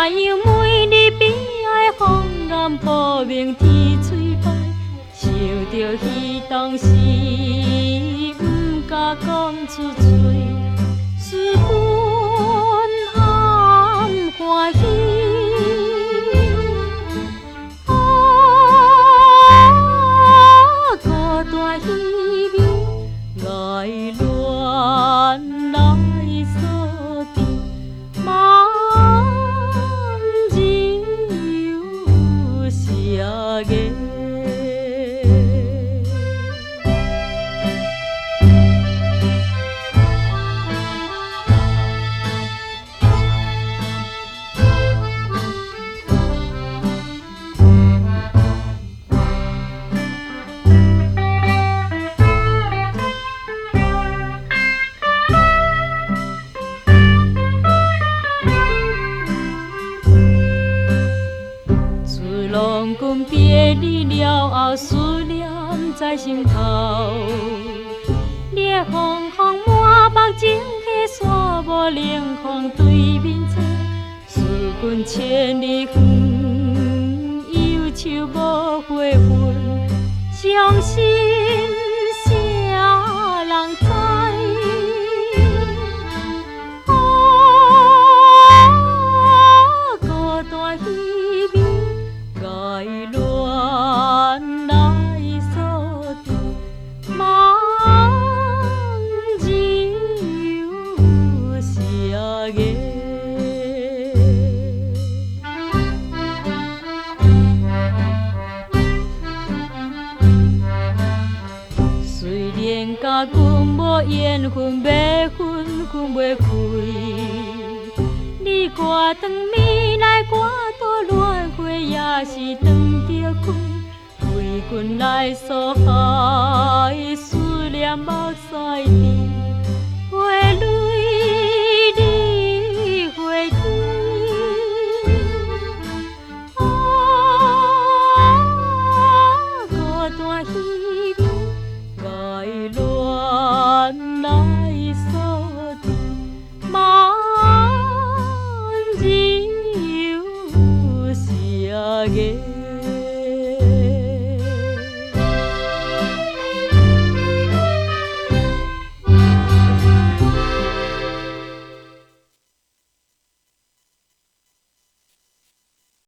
太陽每日悲哀，風暗報明天催歹，想著彼當時，毋敢講出喙，使阮暗歡喜。啊，孤單彼暝，愛戀來鎖佇夢入寫言。自郎君別離了後，思念在心頭。烈風風滿目情彼山無冷風對面吹，思君千里遠，憂愁無回分，傷心誰人知？啊，孤單彼暝，愛戀來鎖佇夢入寫言。雖然佮阮無緣分，欲分分袂開，你掛斷暝來掛倒戀花，也是斷著開，為阮來所害，思念目屎滴，花淚你花枝。啊，孤單彼暝，愛戀來鎖佇夢入寫言。